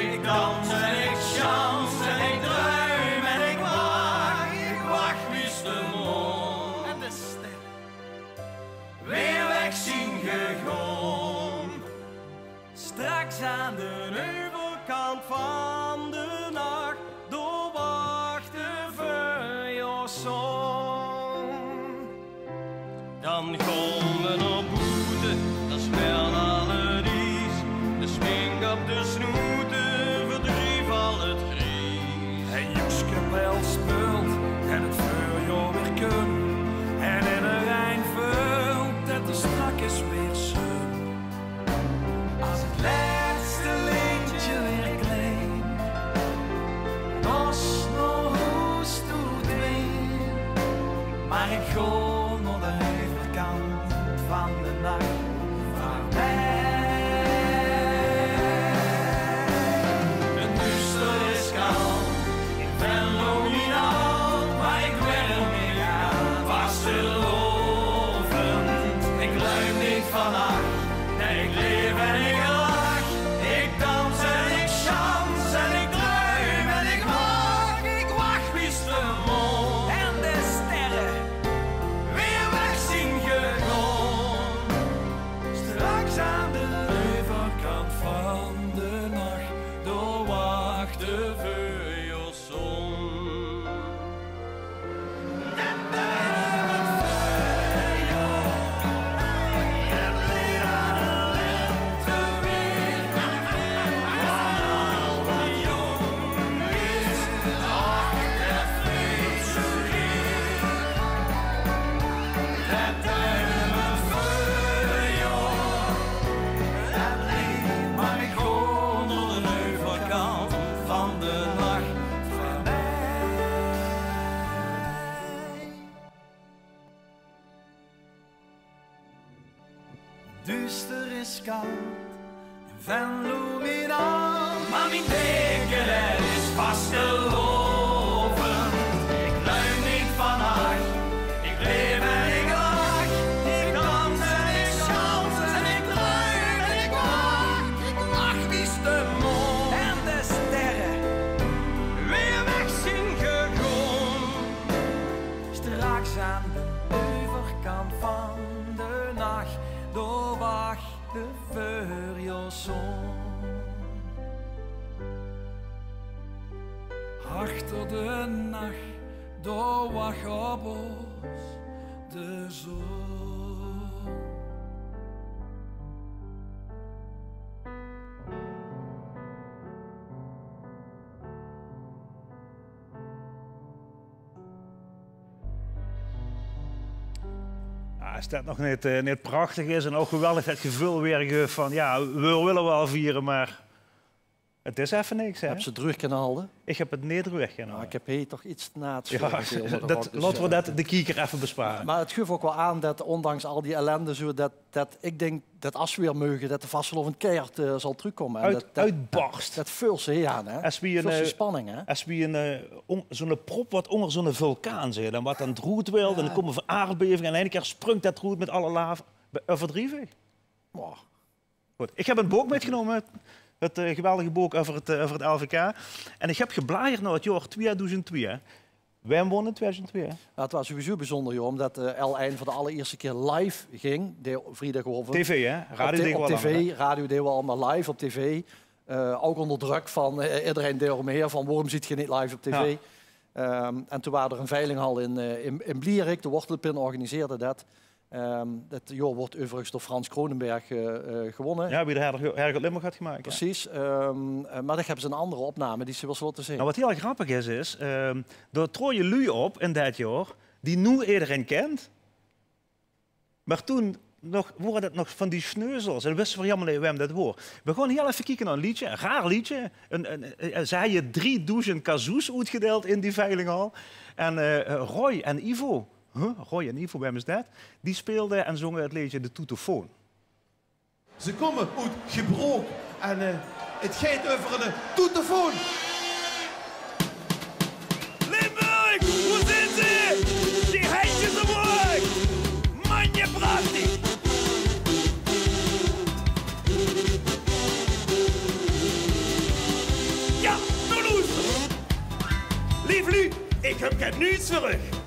Ik dans en ik chance en ik druim en ik wacht. Ik wacht, wie is de maan en de ster weer weg zien gegaan. Straks aan de heuvel Dan gaon v'r nao boete, dat is wel al 't ies. De smink op de snoete verdrief al 't gries. En Joeske Pels speult en 't veurjaor weer kump. En ederein veult dat 'r straks weer zump. As 't lètste leedje weer klink, dan is 't nao hoes toe dwien. Maar ik gaon nao de euverkant van de nach. Vaarwel. 't Duuster is kal, ik ben nominaal, maar ik werm mich aan. Vastelaovend, ik luim niet vannacht. Nee, ik leef en ik lach. Ik dans en ik sjans en ik druim en ik wach. Ik wach bis de maan en de sterre weer weg zien gegaon. Straks aan de euverkant van de nach, dao wach de veurjaorszon. Maar ik gaon nao de euverkant van de nach. Duuster is kal, Venlo mien naam. Maar mien teken, dat is vastelaovend. Ik luim niet vannacht. Ik leef en ik lach. Ik dans en ik sjans en ik druim en ik wach. Ik wach bis de maan en de sterre weer weg zien gegaon. Straks aan de euverkant van de nach, dao wach de veurjaorszon. Achter de nach, dao wach op ós de zon. Ja, is dat nog neet, eh, neet prachtig is en ouch geweldig dat geveul weer guf van, ja, veer wille waal viere, maar 't is effe niks, hè? Höbs se 't druug kinne halde? Ich höb 't neet druug kinne halde. Mer ich höb hie toch get naats veur. Ja, dat, laote v'r dat de kieker effe bespare. Mer 't guf ouch waal aan dat, ondanks al die ellende, zoe, dat, dat ich dink dat es v'r weer meuge, dat de vastelaovend keihard, eh, zal trökkómme. En dat, dat, dat veuls se hie aan, hè? Veuls se die spanning, hè? Es wie ein, eh, zoe'n prop wat ónger zoe'n vulkaan zit en wat dan d'roet wilt, en dan kómme v'r aardbevinge en in eine kier sprunk dat d'roet mit alle lava. Euverdrief ich? Boah. Good, ich höb ein book mitgenómme. 't, 't, eh, geweldige book euver 't, eh, euver 't L V K. En ich höb geblajerd nao 't jaor tweeduizend twee. Wae wón in tweeduizend twee? Nou, 't waas sowieso bezunjer, joh, ómdat, eh, L ein veur de allerierste kier live ging, de vriedagaovend. Tv, hè? Radio deje v'r allemaol, hè? Op tv, radio deje v'r allemaol live op tv. Eh, ouch ónger drök van, eh, ederein dao óm mich haer van: "Waorom zeet geer neet live op tv?" Ja. Ehm, en toen waas d'r ein veilinghal in, eh, in, in Blierick, de Wortelpin organiseerde dat. Ehm, dat jaor woort euverigens door Frans Kronenberg, eh, eh, gewónne. Ja, wie d'r Herrgott, Herrgott Limburg haet gemaak, ja. Precies, ehm, eh, mer dan höbbe ze ein anger opname die se wils laote zeen. Nou, wat hiel grappig is, is, ehm, d'r troje luuj op in dat jaor die noe ederein kint. Mer toen nog, wore dat nog van die sneuzels en wiste v'r hielemaol neet wae dat woor. V'r gaon hiel effe kieke nao ein leedje, ein raar leedje. Ein, ein, eh, ze haje driedoezend kazoos oetgedeild in die veilinghal. En, eh, Roy en Ivo, Huh? Roy en Ivo, wae is dat? Die speelde en zónge 't leedje De Toetefoon. Ze kómme oet Gebrook en, eh, 't geit euver ein, eh, toetefoon. Limburg, wo zeen ze? Die hendjes omhoeg! Manje, prachtig! Ja, noe loester. Leef luuj, ich höb get nuuts veur uch.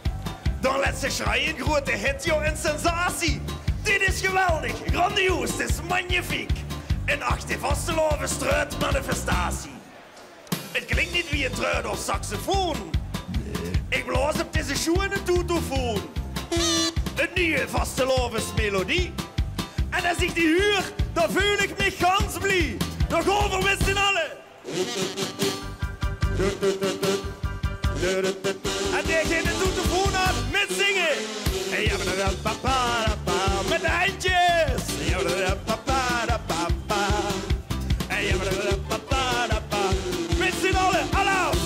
D'r lètste Sjrei, ein groeate hit, jao, ein sensatie. Dit is geweldig, grandioos, 't is magnifiek. In achte vastelaovesstruut manifestatie. 't Klink neet wie ein truit of saxofoon. Ich blaos op deze sjoeane toetefoon. Ein Nieje vastelaovesmelodie. En es ich die huur, dan veul ich mich gans blie. Dan gaon v'r mit z'n alle. En degene doet de voon aan, mitzinge. Mit de hendjes. Mit z'n alle, alaaf.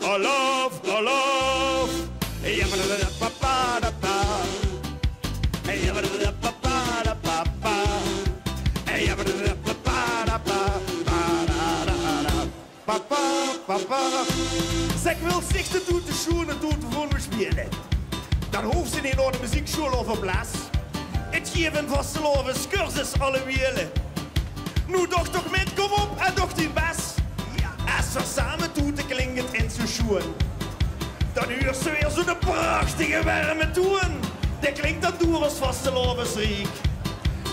Alaaf, alaaf. Papa, papa. Zèk, wils dich de toete sjoen en toete veur mich spiele? Dan hoofs se neet nao de mezieksjool of op les. 't Geef 'n vastelaovescursus alle wiele. Noe doch toch mit, kom op en doch dien bès. Es v'r same toete, klink 't ins zoe sjoen. Dan huurs se weer zoe'n prachtige werme toen. Dae klink dan door os vastelaovesriek.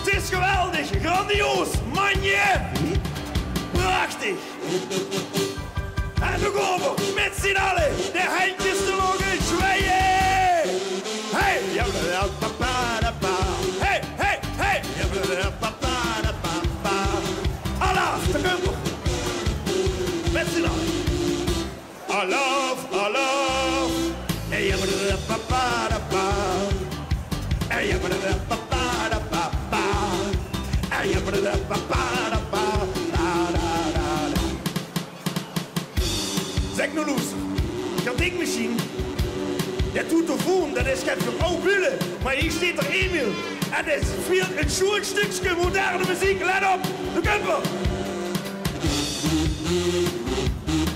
't Is geweldig, grandioos, magnifiek. Prachtig. En noe gaon v'r mit z'n alle de hendjes te loge zwieje. Hey! Hey, hey, hey! Alaaf, de kumpel. Mit z'n alle. Alaaf, alaaf. Zèk, noe loester. Geer dinkt mesjien, de toetefoon, det is get veur aw bule. Mer hie steit d'r Emil. En dae speelt e sjoen stökske moderne meziek. Let op, de kumpel.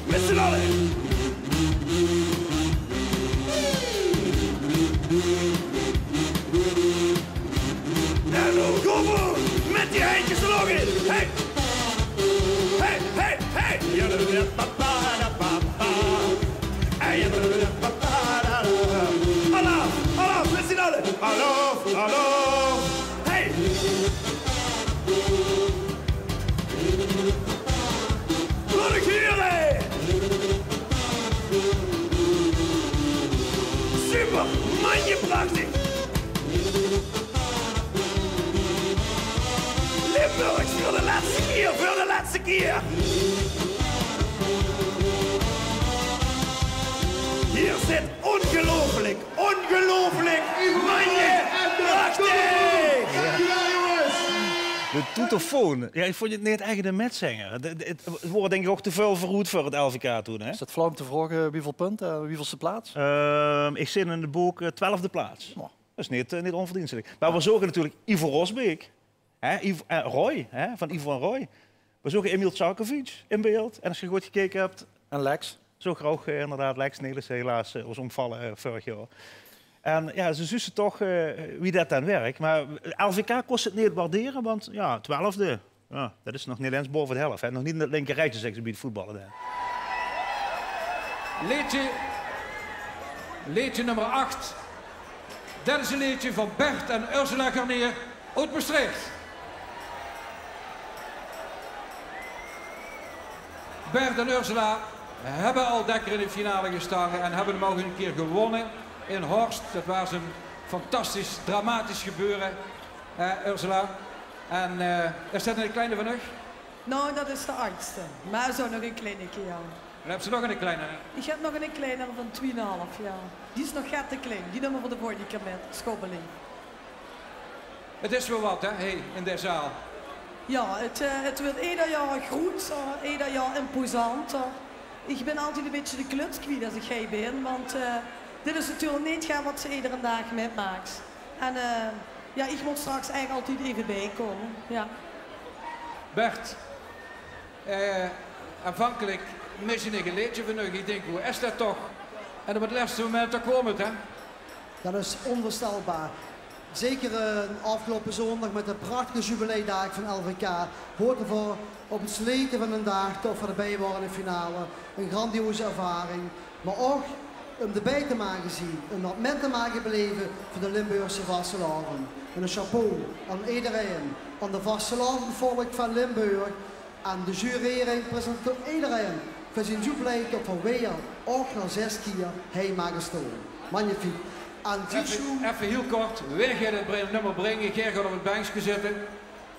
Mit z'n alle. En noe gaon v'r mit die hendjes te loge. Hey! Hey, hey, hey! Alaaf, alaaf, mit z'n alle. Alaaf, alaaf. Hey! Laot ich hure! Super! Manje, prachtig! Limburgs veur de lètste kier, veur de lètste kier! Hie zit ongelooflik Ongelooflik! Manje! Prachtig! Dankjewel, jonges! De toetefoon. Jao, ich vónj 't neet ech eine mitzinger. 't, 't, 't woor dink ich ouch te väöl veuroet veur 't L V K toen, hè? Is 't flauw óm te vraoge wieväöl punte, eh, wieväölste plaats? Ehm, ich zeen in 't book, eh, twelfde plaats. Mer det is neet, eh, neet ónverdienstelik. Mer v'r zoge natuurlik Ivo Rosbeek. Hè, Ivo, eh, Roy, hè, van Ivo en Roy. V'r zoge Emil Tsakovic in beeld. En es geer good gekeke höb, en Lex. Zoge v'r ouch, eh, inderdaad Lex Nelissen, helaas, eh, is ómgevalle, eh, veurig jaor. En jao, ze zuuste toch, eh, wie det dan wirk. Mer L V K kós 't neet waardere, want jao, twelfde. Jao, det is nog neet ins baove de helf, hè. Nog neet in 't linker rijtje, zègke ze bie 't voetballe, hè. Leedje, leedje nummer acht. Det is e leedje van Bert en Ursula Garnier oet Mestreech. Bert en Ursula höbbe al dèkker in de finale gestange en höbbe 'm ouch 'ne kier gewónne in Horst. Det waas e fantastisch, dramatisch gebeure, eh, Ursula. En, eh, is det 'ne kleine van uch? Noe, det is de angste. Mer zoe nog 'ne kleine kier. Dan höbs se nog 'ne kleine, hè? Ich höb nog 'ne kleine van twieënhalf jaor. Die is nog get te klein. Die numme v'r de volgende kier mit. Schobbeling. 't Is waal get, hè, hie in de zaal. Jao, 't, eh, 't weurt eder jaor groeter, eder jaor imposanter. Ich bön altied e bietje de kluts kwiet es ich hie bön, want, eh, dit is natuurlik neet get wat se edere daag mitmaaks. En, eh, jao, ich mót straks eigelik altied effe biekómme. Jao. Bert, eh, aanvankelik mis ich e leedje van uch. Ich dink, wie is det toch? En op 't lèste moment, dao kump 't, hè? Det is ónveurstelbaar. Zeker, eh, aafgeloupe zóndig mit de prachtige jubileidaag van L V K. Hoort d'rveur op 't slete van d'n daag toch veur d'rbie waore in de finale. 'n Grandioze ervaring. Mer ouch óm d'rbie te moge zien, óm det mit te moge beleve veur de Limburgse vastelaovend. En e chapeau aan ederein, aan de vastelaovendvolk van Limburg, aan de jurering, presentator, ederein. Veer zien zoe blie det veer weer ouch nao zès kier hie moge staon. Magnifiek. Aan Effe, Zisjoem. Effe hiel kort, wae geit 't bre-, nummer bringe? Gae gaot op 't benkske zitte.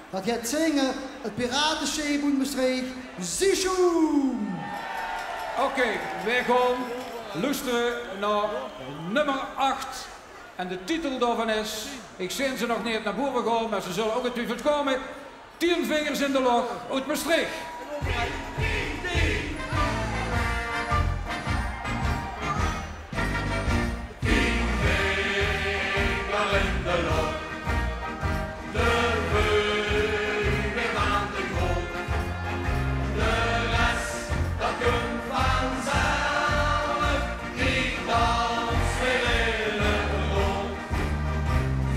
Dat geit zinge 't Piratesjeep oet Mestreech, Zisjoem. Oké, wae gaon loestere nao nummer acht. En de titel daovan is, ich zeen ze nog neet nao bove gaon, mer ze zulle óngetwiefeld kómme. Tien vingers in de loch oet Mestreech. Tien vinger in de loch, de veut weer aan de grond. De res, dat kump vanzelf. Ich dans weer in 't rond.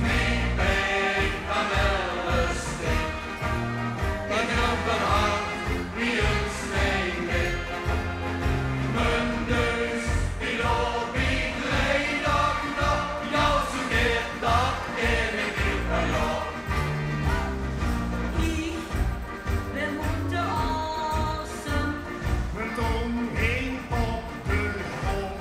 Mien bein van ellestik. Ich höb ein hart wie ein snijmik. Mien neus, die löp, ich drei daag nao. Jao, zoe geit dat in ein hiel paar jaor. Ich bön oet de asem. Mien tóng hing op de grond.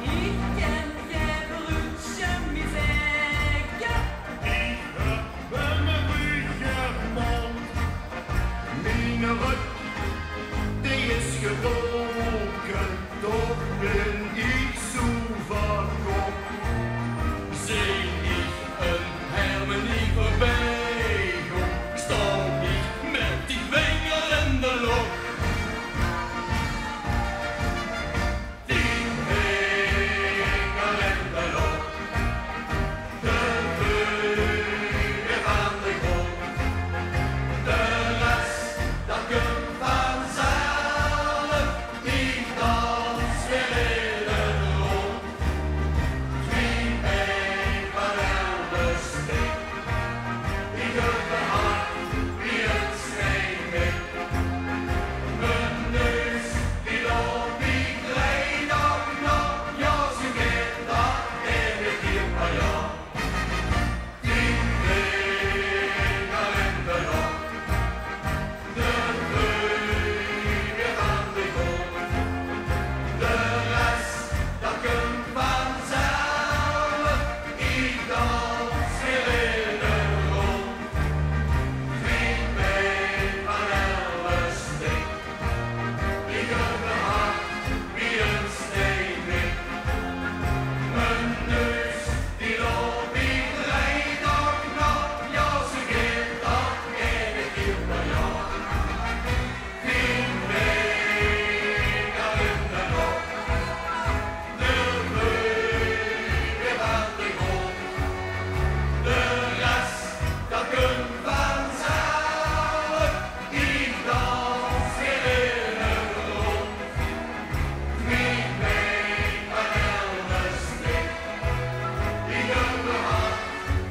Ich kin gein bruudsje mie zègke. Ich höb eine ruge móndj. Mien rök, dae is gebraoke. Toch bön ich zoe verkóp. Zeen ich ein harmonie veurbij gaon, staon ich mit die vinger in de loch. Tien vinger in de loch, de veut weer aan de grond. De res, dat kump vanzelf. Ich dans weer in 't rond. Mien bein van ellestik. Ich höb ein hart wie ein snijmik. Mien neus, die löp, ich drei daag nao. Jao, zoe geit dat in ein hiel paar jaor. Tien vinger in de loch, de veut weer aan de grond. De res, dat kump vanzelf. Ich dans weer in 't rond. Mien bein van ellestik. Ich höb ein hart wie ein snijmik. Mien neus, die löp, ich drei daag nao. Jao, zoe geit dat in ein hiel paar jaor. Tien vinger in de loch, de veut weer aan de grond. De res, dat kump vanzelf. Ich dans weer in 't rond. Mien bein van ellestik. Ich höb ein hart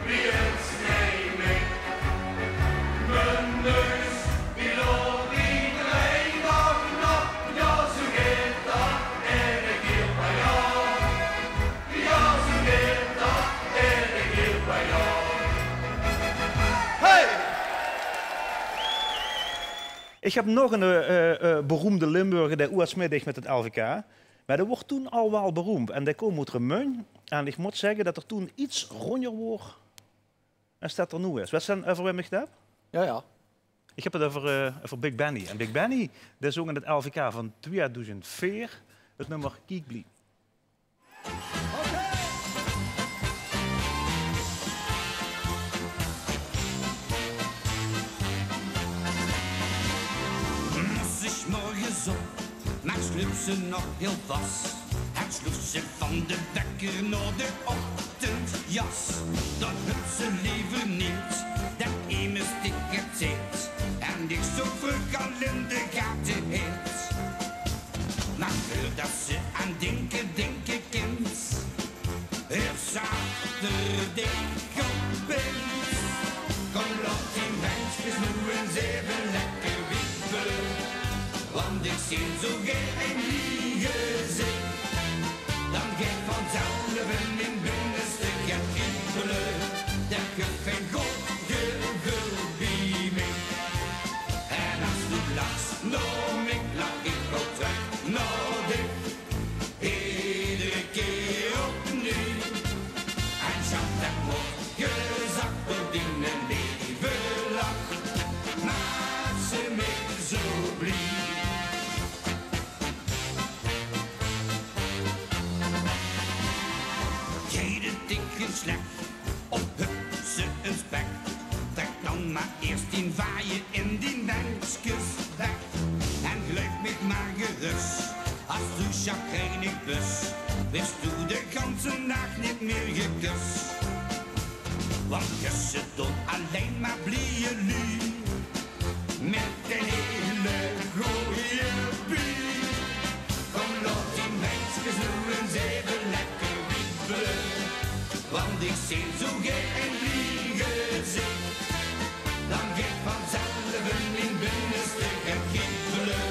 wie ein snijmik. Mien neus, die löp, ich drei daag nao. Jao, zoe geit dat in ein hiel paar jaor. Jao, zoe geit dat in ein hiel paar jaor. Hey! Ich höb nog eine, eh, eh, beroemde Limburger dae oets mitdeeg mit 't L V K. Mer dae woort toen al waal beroemp. En dae koom oet Remunj. En ich mót zègke dat 'r toen get rónjer woor es dat 'r noe is. Wèts se euver waem ich 't höb? Jao, jao. Ich höb 't euver, eh, euver Big Benny. En Big Benny, dae zóng in 't L V K van twiedoezend veer 't nummer Kiek blie. Mós ich morges op, mer sjluup ze nog hiel vas. Het sjloefse van de wekker nao de ochtendjas. Dan höb ze lever neet det emes dich get zeet en dich zo vreug al in de gate heet. Mer veurdet ze aan dinke dinke kins, huurs se achter dich opins: "Kom, laot die menskes noe ins eve lekker wiebele, want ich zeen zo gaer in dien gezich." Dan geit vanzelf in mien binneste get kriebele, det guf ein good geveul bie mich. En as doe lachs nao mich, lach ich ouch trök nao dich. Edere kier opnuuj, Gezag tot in de leve lach, maak ze mich zo blie. Geet het dich geslech of hup ze een spek, trek dan maar eerst dien vaje in dien wenkskes weg. En gluif mich maar gerust, as doe chagrijnig bus, wis doe de ganse nacht niet meer gekus. Want kusse doon allein maar blieje luuj, met een hele gooie bui. Kom, laot die meinskes noe ens eve lekker wiebele, want ich zeen zo gaer ein blie gezich. Dan geit vanzelf in mien binneste get kriebele.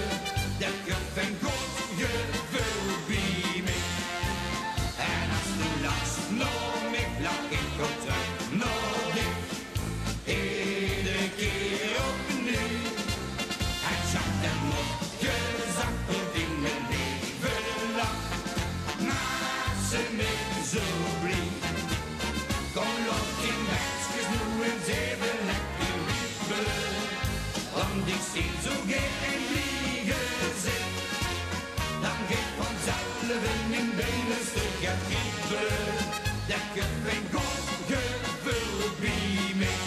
Det guf ein good geveul bie mich. En as doe lachs nao mich, lach ich ouch trök nao dich. Iedere keer opnuuj. En sjat, det mót gezag tot in de leve lach, maak ze mich zo blie. Kom, laot die meinskes noe ens eve lekker wiebele, want ich zeen zo gaer ein blie gezich. Dan geit vanzelf in mien binneste get kriebele. Det guf ein good geveul bie mich.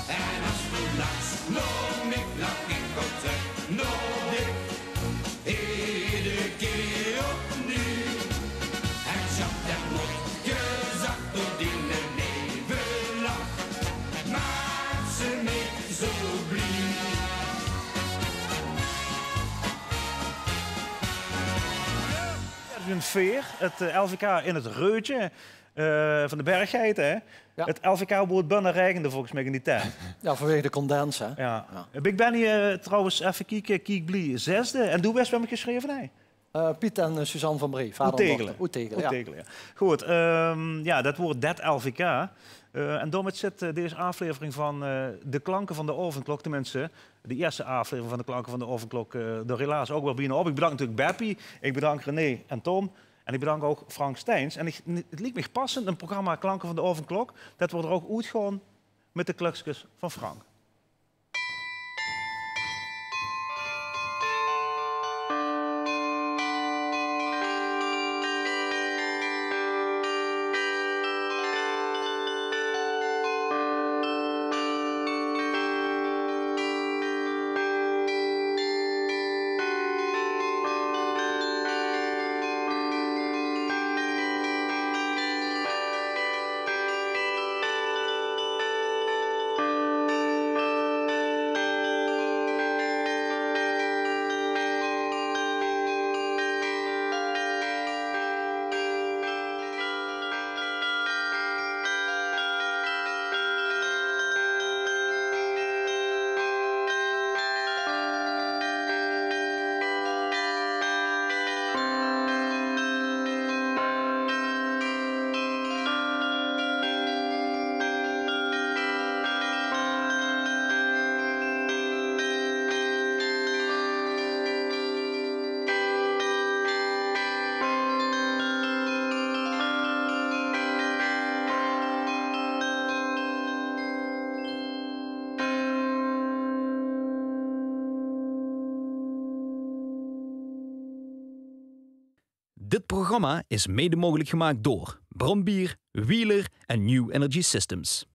En as doe lachs nao mich, lach ich ouch trök nao dich. Iedere keer opnuuj. En sjat, det mót gezag tot in de leve lach, maak ze mich zo blie. Veer, het eh, L V K in het Reutje eh, van de Bergheid, hè? Ja. Het L V K-woord bijna regende volgens mij in die tent. Ja, vanwege de condens, hè? Ja. Ja. Ik ben hier eh, trouwens even kieken, Kiek Blie zesde. En doe best bij me geschreven, hè? Eh, Piet en eh, Suzanne van Bree, vader en dochter. Oet Tegele. Oet Tegele, ja. Oet Tegele, ja. Goed, ehm, ja, det woord det L V K. Eh, en daomit zit eh, deze aflevering van eh, De Klanken van de Aovendklok, tenminste, de eerste aflevering van De Klanken van de Aovendklok, eh, d'r helaas ouch weer bienao op. Ich bedank natuurlik Beppie, ich bedank René en Tom en ich bedank ouch Frank Steins. En ich, het liek mich passend, ein programma Klanken van de Aovendklok, det v'r d'r ouch oetgaon mit de klökskes van Frank. Dit programma is mede mogelijk gemaakt door Brand Bier, Wheeler en New Energy Systems.